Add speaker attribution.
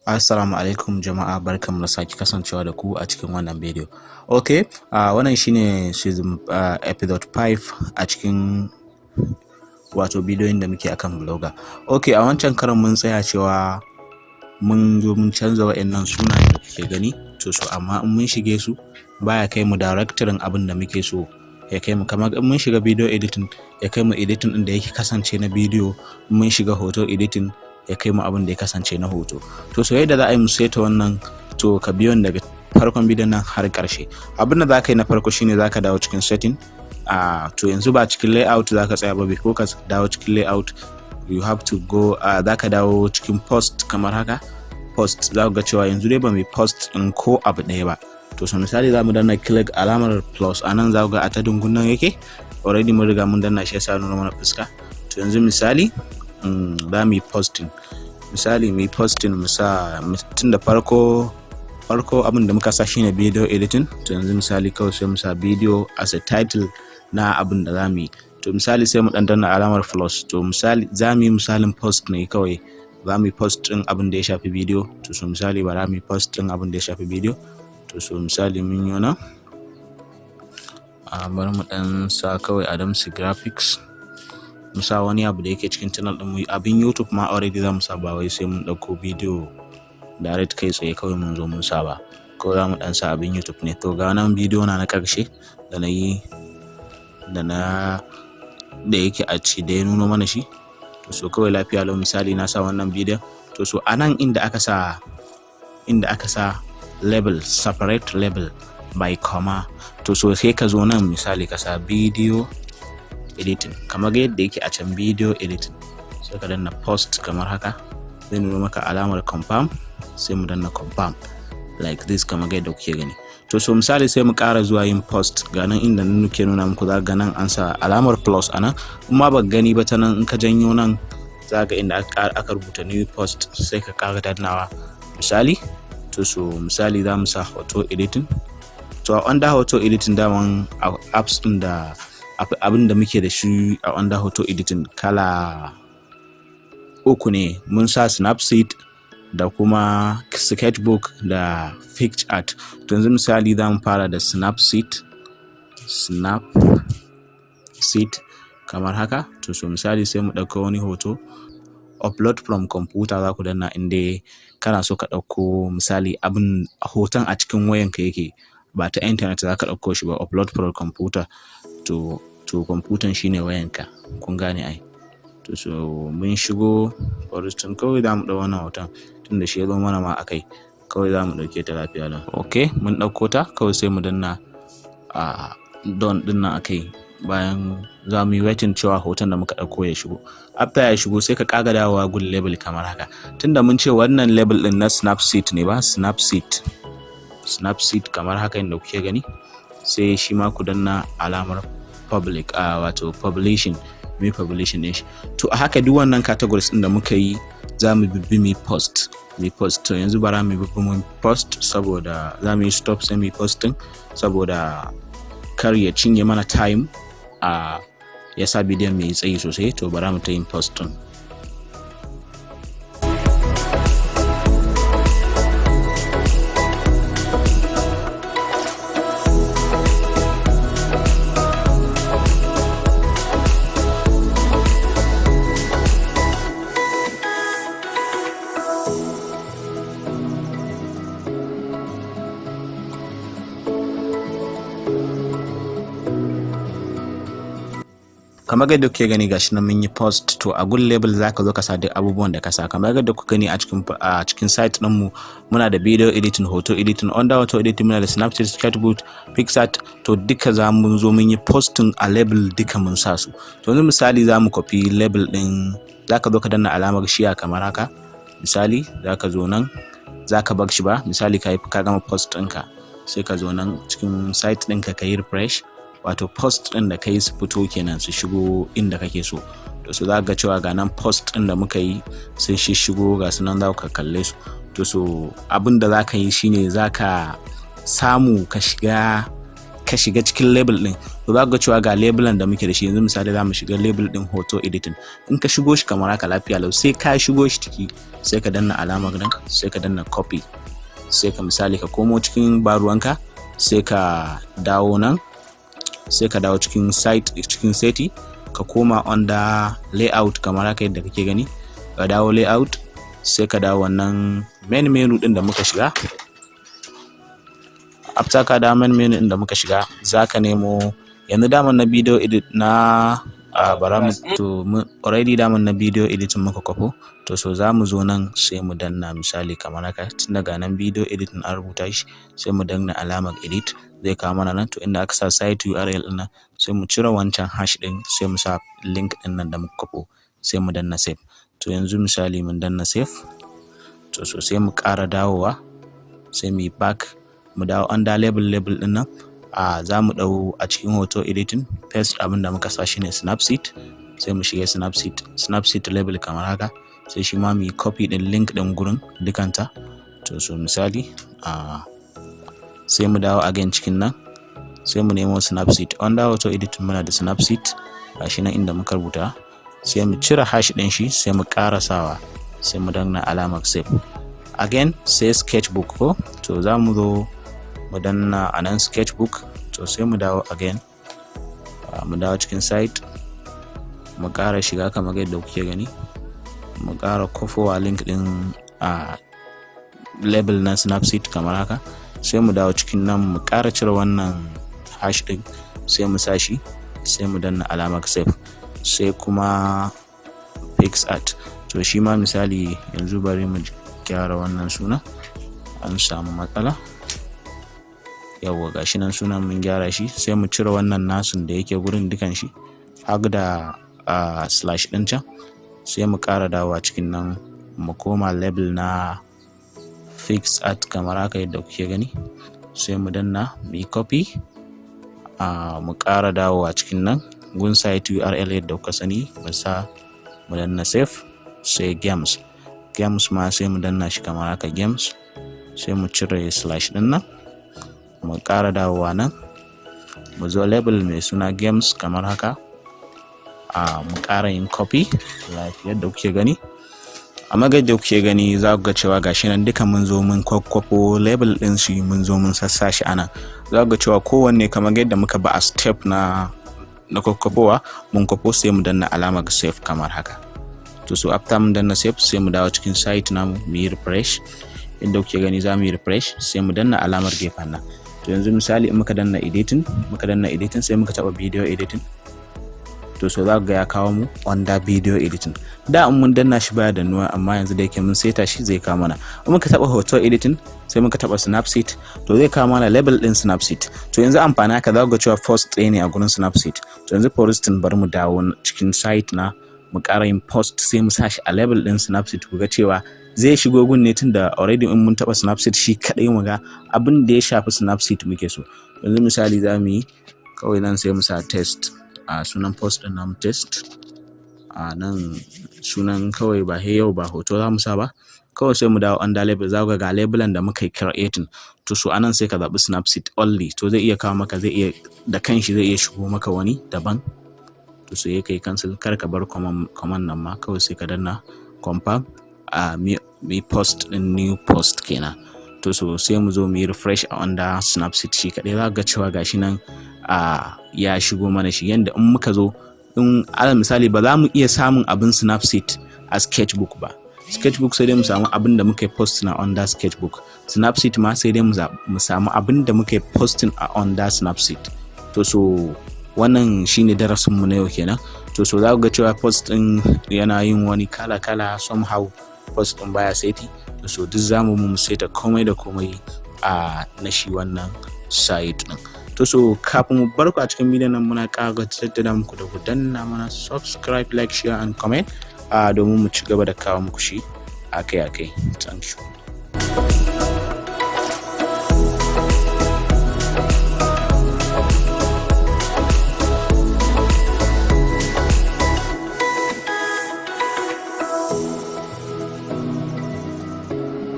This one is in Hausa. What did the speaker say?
Speaker 1: Assalamu alaikum jama'a, barkanmu da sake kasancewa da ku a cikin wannan bidiyo. Ok, wannan shine season episode 5 a cikin wato bidiyoyin da muke akan Blogger. Ok, a wancan karon mun tsaya cewa mun zo mun canza wa'annan sunayen da kuke gani, to so amma in mun shige su baya kai mu directory abin da muke so ya kai mu. Kamar in mun shiga video editing, ya kai mu editing din da yake kasance na bidiyo. In mun shiga hoto editing, ya kai mu abin da ya kasance na hoto. To so yadda za a yi mu saita wannan, to ka biyo daga farkon bidiyon nan har karshe. Abin da za ka yi na farko shine za ka dawo cikin setting. To yanzu ba cikin layout za ka tsaya ba. Before ka dawo cikin layout, you have to go, za ka dawo cikin post kamar haka. Post, za ku ga cewa yanzu dai ba mai post ɗin ko abu ɗaya ba. To so misali za mu danna click alamar plus a nan, za ku ga a ta dungun nan yake. Already mun riga mun danna shi, yasa nuna mana fuska. To yanzu misali za mu yi posting, misali mu yi posting, mu sa tun da farko farko abin da muka sa shine video editing. To yanzu misali kawai sai mu sa video as a title na abin da za mu yi. To misali sai mu dan danna alamar plus. To misali za mu yi misalin post ne kawai, za mu yi post din abin da ya shafi video. To so misali ba za mu yi post din abin da ya shafi video. To so misali mun yi wannan, a bari mu dan sa kawai Adamsi Graphics, mu sa wani abu da yake cikin channel din mu, abin YouTube ma already za mu sa, ba wai sai mun ɗauko bidiyo direct kai tsaye kawai mun zo mun sa ba, ko za mu dan sa abin YouTube ne. To ga nan bidiyo na na ƙarshe da na yi da na da yake a ci da ya nuno mana shi. To so kawai lafiya lau, misali na sa wannan bidiyon. To so a nan inda aka sa label, separate label by comma, to so sai ka zo nan, misali ka sa video editing kamar yadda yake a can, video editing. Sai ka danna post kamar haka, zai nuna maka alamar confirm. Sai mu danna confirm like this kamar yadda kuke gani. To so misali sai mu ƙara zuwa yin post. Ga nan inda nake nuna muku, za ga nan an sa alamar plus a nan. In ma ba gani ba, ta nan in ka janyo nan za ga inda aka rubuta new post, sai ka ƙara dannawa misali. To so misali za mu sa hoto editing. To a under hoto editing, daman apps din da abin da muke da shi a under hoto editing kala uku ne. Mun sa Snapseed da kuma Sketchbook da PicsArt. To yanzu misali za mu fara da Snapseed, Snapseed kamar haka. To so misali sai mu ɗauko wani hoto, upload from computer za ku danna inda kana so ka ɗauko misali abin hoton a cikin wayanka yake, ba ta internet za ka ɗauko shi ba. Upload from computer, to computer shine wayanka, kun gane ai. To so mun shigo, for instance kawai za mu ɗau wannan hoton tunda shi ya zo mana ma akai, kawai za mu ɗauke ta lafiya lau. Ok, mun ɗauko ta, kawai sai mu danna a done ɗin nan akai. Bayan za mu yi waiting cewa hoton da muka ɗauko ya shigo. After ya shigo, sai ka ƙara dawowa gun label kamar haka. Tunda mun ce wannan label ɗin na Snapseed ne ba, Snapseed, Snapseed kamar haka yadda kuke gani, sai shi ma ku danna alamar public, wato publishing, mu publishing din shi. To a haka duk wannan categories din da muka yi za mu bibbi mu post, mu post. To yanzu bara mu bibbi mu post, saboda za mu yi stop sai mu posting, saboda kar ya cinye mana time a ya sa bidiyon mai tsayi sosai. To bara mu ta yin post din. Kamar yadda kuke gani, gashi nan mun yi post. To a gun label zaka zo ka sa duk abubuwan da ka sa. Kamar yadda kuka gani a cikin site din mu, muna da video editing, hoto editing. Under hoto editing muna da Snapseed, Sketchbook, PicsArt. To duka za mu zo mun yi posting a label, duka mun sa su. To yanzu misali za mu copy label din. Zaka zo ka danna alamar share kamar haka. Misali zaka zo nan, zaka bar shi ba, misali ka gama post ɗinka, sai ka zo nan cikin site ɗinka ka yi refresh, wato post ɗin da ka yi su fito kenan, su shigo inda kake so. To so za ga cewa ga nan post ɗin da muka yi sun shigo, ga su nan za ka kalle su. To so abin da za ka yi shine za ka samu ka shiga Ka shiga cikin label din, to za ka ga cewa ga labelan da muke da shi. Yanzu misali, za mu shiga label din hoto editing. In ka shigo shi kamar haka, lafiya lau, sai ka shigo shi ciki, sai ka danna alamar nan, sai ka danna copy. Sai ka, misali, ka komo cikin baruwanka, sai ka dawo nan, sai ka dawo cikin site, cikin seti, ka koma under layout kamar haka yadda kake gani. Ka dawo layout, sai ka dawo wannan main menu din da muka shiga. After ka dawo main menu din da muka shiga, za ka nemo yanzu daman na video edit na bara mu to already daman na video editing muka kwafo. To so za mu zo nan, sai mu danna, misali kamar haka, tun daga nan video editing an rubuta shi, sai mu danna alamar edit, zai kawo mana nan. To inda aka sa site URL din nan, sai mu cire wancan hash din, sai mu sa link din nan da muka kwafo, sai mu danna save. To yanzu misali mun danna save. To so sai mu ƙara dawowa, sai mu yi back, mu dawo under label din nan. A za mu ɗau a cikin hoto editing paste, abin da muka sa shine Snapseed, sai mu shiga Snapseed label kamar haka, sai shi ma mu yi copy din link din gurin dukanta. To so misali, a sai mu dawo again cikin nan, sai mu nemo Snapseed. Under hoto editing muna da Snapseed, gashi nan inda muka rubuta, sai mu cire hash din shi, sai mu ƙara sawa, sai mu danna alamar save. Again sai sketchbook ko. To za mu zo mu danna a nan sketchbook. To sai mu dawo again, mu dawo cikin site, mu ƙara shiga kamar yadda kuke gani, mu ƙara kofowa link din a label na Snapseed kamar haka. Sai mu dawo cikin nan, mu ƙara cire wannan hash din, sai mu sa shi, sai mu danna alamar save. Sai kuma PicsArt. To shi ma misali yanzu bari mu gyara wannan suna, an samu matsala. Yawwa, gashi nan sunan mun gyara shi. Sai mu cire wannan nasun da yake gurin dukan shi har da slash ɗin can. Sai mu ƙara dawowa cikin nan, mu koma label na PicsArt kamar haka yadda kuke gani, sai mu danna, mu yi copy, mu ƙara dawowa cikin nan gun site URL yadda kuka sani, mu sa, mu danna save. Sai games. Games ma sai mu danna shi kamar haka, games, sai mu cire slash ɗin nan, mu ƙara dawowa nan, mu zo label mai suna games kamar haka, mu ƙara yin copy like yadda kuke gani. Amma yadda kuke gani, za ku ga cewa gashi nan duka mun zo mun kwakwafo label ɗin shi, mun zo mun sassa shi ana. Za ku ga cewa kowanne kamar yadda muka ba a step na kwakwafowa, mun kwafo, sai mu danna alamar save kamar haka. To so after mun danna save, sai mu dawo cikin site namu, mu yi refresh. Yadda kuke gani, za mu yi refresh, sai mu danna alamar gefen nan. To yanzu misali in muka danna editing, muka danna editing, sai muka taba video editing, to so za ga ya kawo mu under video editing. Da in mun danna shi baya dannuwa, amma yanzu da yake mun saita shi, zai kawo mana. In muka taba hoto editing, sai muka taba Snapseed, to zai kawo mana label din Snapseed. To yanzu amfani haka, za ga cewa post ɗaya ne a gurin Snapseed. To yanzu for instance, bari mu dawo cikin site na, mu ƙara yin post, sai mu sa shi a label din Snapseed. Ku ga cewa zai shigo gun ne, tunda already in mun taba Snapseed shi kadai, mu ga abin da ya shafi Snapseed muke so. Yanzu misali za mu yi kawai nan, sai mu sa test a sunan post din namu, test a nan sunan kawai, ba he yau ba hoto za mu sa ba kawai. Sai mu dawo under label, za ga labelan da muka yi creating. To so anan sai ka zaɓi Snapseed only. To zai iya kawo maka, zai iya da kanshi zai iya shigo maka wani daban. To sai kai cancel, kar ka bar command nan ma kawai, sai ka danna confirm, a mi post din new post kenan. To so sai mu zo mu yi refresh a under Snapseed shi kaɗai, za ga cewa gashi nan a ya shigo mana shi. Yanda in muka zo, in alal misali ba za mu iya samun abin Snapseed a sketchbook ba, sketchbook sai dai mu samu abin da muka yi post na under sketchbook. Snapseed ma sai dai mu samu abin da muka yi posting a under Snapseed. To so wannan shine darasin mu na yau kenan. To so za ku ga cewa post din yana yin wani kala kala, somehow post din baya saiti. To so duk zamu mu saita komai da komai a na shi wannan site din. To so kafin mu bar ku a cikin bidiyon nan, muna ƙara jaddada muku da ku danna mana subscribe, like, share and comment, domin mu ci gaba da kawo muku shi akai akai. Thank you.